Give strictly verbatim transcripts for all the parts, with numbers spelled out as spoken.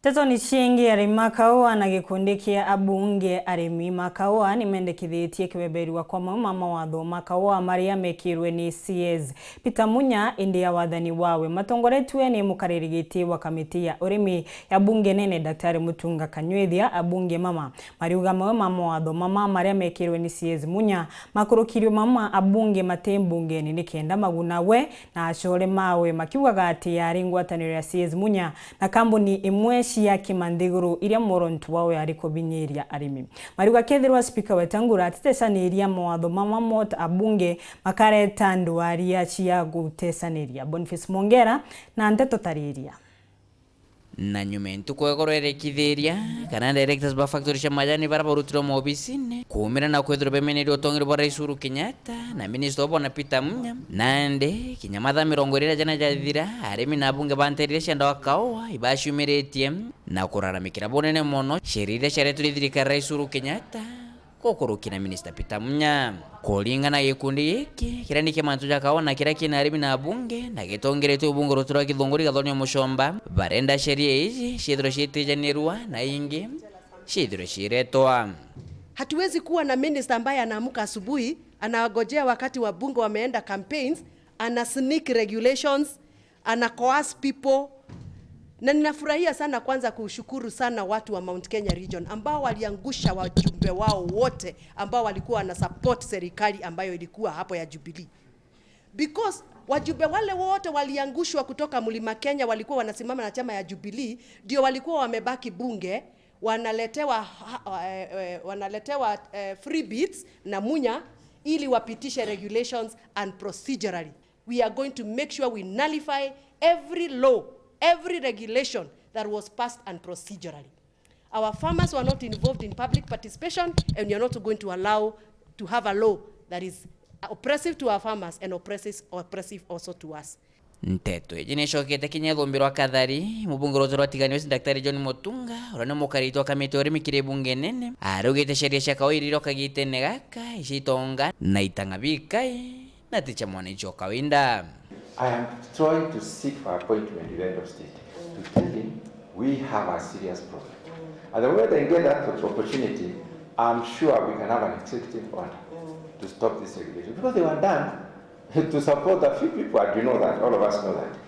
Nteto ni ciingi. Arimi ma kaua na gikundi kia abunge arimi ma kaua nimendekithitie kibeberua kwa mamwe ma mawatho ma kaua maria mekirwe ni C S Peter Munya indi ya wathani wawe. Matongoretue ni mukariri giti wa kamiti ya urimi ya bunge nene, Daktari Mutunga Kanywithia, abunge mama mariuga mamwe ma mawatho mama maria mekirwe ni C S Munya makurukirwe mamwe ma abunge mati mbungeni nikenda maguna we na acore mawe, makiugaga ati yari ngwataniro ya C S Munya na kambuni imwe cia kimanthiguru iria mworonto wao yari kubinyiria arimi. Mariuga kethirwa spika Wetangula atitecaniria mawatho mama mota abunge makareta ndwaria cia gutecaniria. Boniface Mongera na nteto tariria. Na nyuma ya ntuku igoro irekithiria kana directors ba factory cia majani bara barutirwe maobisine kuumira na kwithirwa bemeneria utongeri bwa Rais Uhuru Kenyatta na minister wa bwana Peter Munya, nandi kinya mathaa mirongo iri na jana jathira, arimi na abunge ba nteere iria ciendawa kaua ibaciumiritie na kuraramikira bunene mono sheria iria ciaretwe ni thirikari ya Rais Uhuru Kenyatta gukuruki na Minister Peter Munya. Kuringana na gikundi giki kiria ni kia mantu ja kaua na kiria kina arimi na abunge na gitongeretwe ubunge rutu rwa Githunguri Gathoni Muchomba, barenda sheria iji ciithirwe ciitijanirua na ingi ciithirwe ciiretwa. Hatuwezi kuwa na minister ambaye anaamka asubuhi, anagojea wakati wa bunge wameenda campaigns, ana sneak regulations, ana coerce people. Na ninafurahia sana kwanza kushukuru sana watu wa Mount Kenya region ambao waliangusha wajumbe wao wote ambao walikuwa wana support serikali ambayo ilikuwa hapo ya Jubilee. Because wajumbe wale wote waliangushwa kutoka Mlima Kenya walikuwa wanasimama na chama ya Jubilee, ndio walikuwa wamebaki bunge, wanaletewa ha-, eh, eh, wanaletewa, eh, free bits na Munya ili wapitishe regulations and procedurally. We are going to make sure we nullify every law, every regulation that was passed unprocedurally. Our farmers were not involved in public participation, and we are not going to allow to have a law that is oppressive to our farmers and oppressive, oppressive also to us. Nteto iji nicokete kinya ithumbirwa Kathari, mubunge rutu rwa Tigania West, Daktari John Mutunga, uria ni mukarite wa kamiti ya urimi kiri bunge nene, araugite sheria cia kawaida iria kagitene gaka icitonga na itang'a bikai na ti cia mwananchi wa kawaida. I am trying to seek for appointment with the head of state to tell him we have a serious problem. And the moment I get that opportunity, I'm sure we can have an executive order to stop this regulation, because they were done to support a few people, and you know that, all of us know that.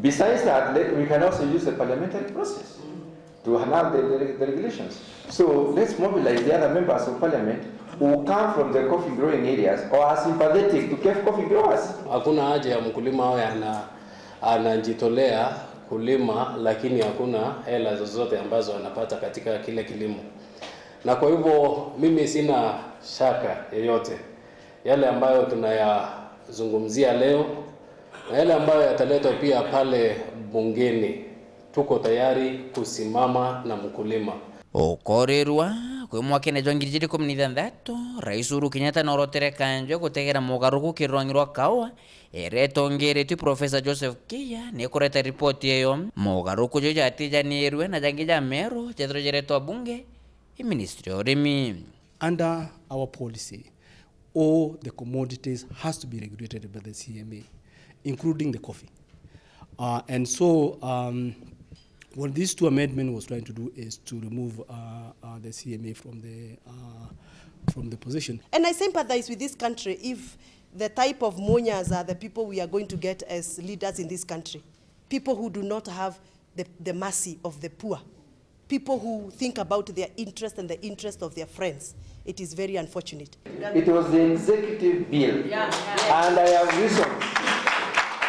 Besides that, let, we can also use the parliamentary process to annul the, the, the regulations. So let's mobilize the other members of parliament who come from the coffee growing areas or are sympathetic to coffee growers. Hakuna haja ya mkulima awe ana-, anajitolea kulima, lakini hakuna hela zozote ambazo anapata katika kile kilimo. Na kwa hivyo mimi sina shaka yoyote yale ambayo tunayazungumzia leo na yale ambayo yataletwa pia pale bungeni, tuko tayari kusimama na mkulima. Ukorirwa kwi mwakene jwa ngiri ijiri ikumi na ithanthatu, Rais Uhuru Kenyatta norotere kanjwe gutegera mugaruku kiri rwangi rwa kaua iria itongeretwe Professor Joseph Kia ni kureta ripoti iyo. Mugaruku juju jatijanirwe na jangi ja meru jethirwe jiretwa bunge i ministry ya urimi. Under our policy, all the commodities has to be regulated by the C M A, including the coffee. Uh, and so, um, what these two amendment was trying to do is to remove, uh, uh, the C M A from the, uh, from the position. And I sympathize with this country if the type of Munyas are the people we are going to get as leaders in this country. People who do not have the, the mercy of the poor. People who think about their interest and the interest of their friends. It is very unfortunate. It was the executive bill. Yeah. And I have reasons.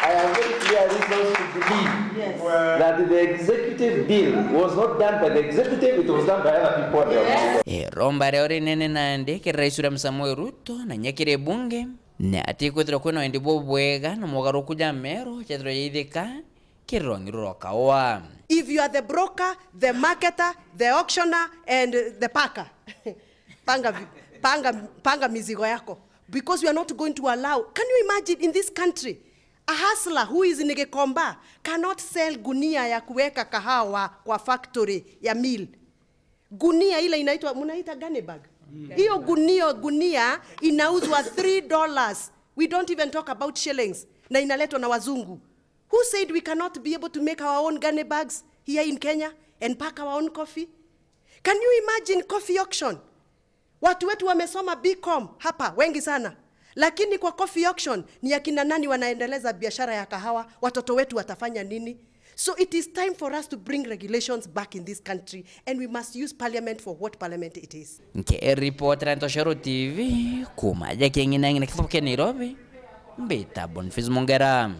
I have very clear reasons to believe that the executive bill was not done by the executive, it was done by other people. Iromba rio rinene nandi kiri Rais William Samoei Ruto na inya kiri bunge, ni ati kwithirwa kwina wendi bubwega na mogaruku ja meru jethirwa jaithika kiri rwangi ruru rwa kaua. If you are the broker, the marketer, the auctioner and the packer, panga, vi-, panga, panga mizigo yako, because we are not going to allow. Can you imagine in this country, a hustler who is in Gikomba cannot sell gunia ya kuweka kahawa kwa factory ya mill? Gunia ile inaitwa, mnaita gunny bag? Hiyo gunia, gunia inauzwa three dollars. We don't even talk about shillings. Na inaletwa na wazungu. Who said we cannot be able to make our own gunny bags here in Kenya? and pack our own coffee? Can you imagine coffee auction? Watu wetu wamesoma B Com hapa wengi sana, lakini kwa coffee auction ni akina nani wanaendeleza biashara ya kahawa? Watoto wetu watafanya nini? So it is time for us to bring regulations back in this country, and we must use parliament for what parliament it is. Nkiripotera Ntoshero T V kuma ja King'inang'ina kithuku kia Nairobi, mbita Boniface Mongera.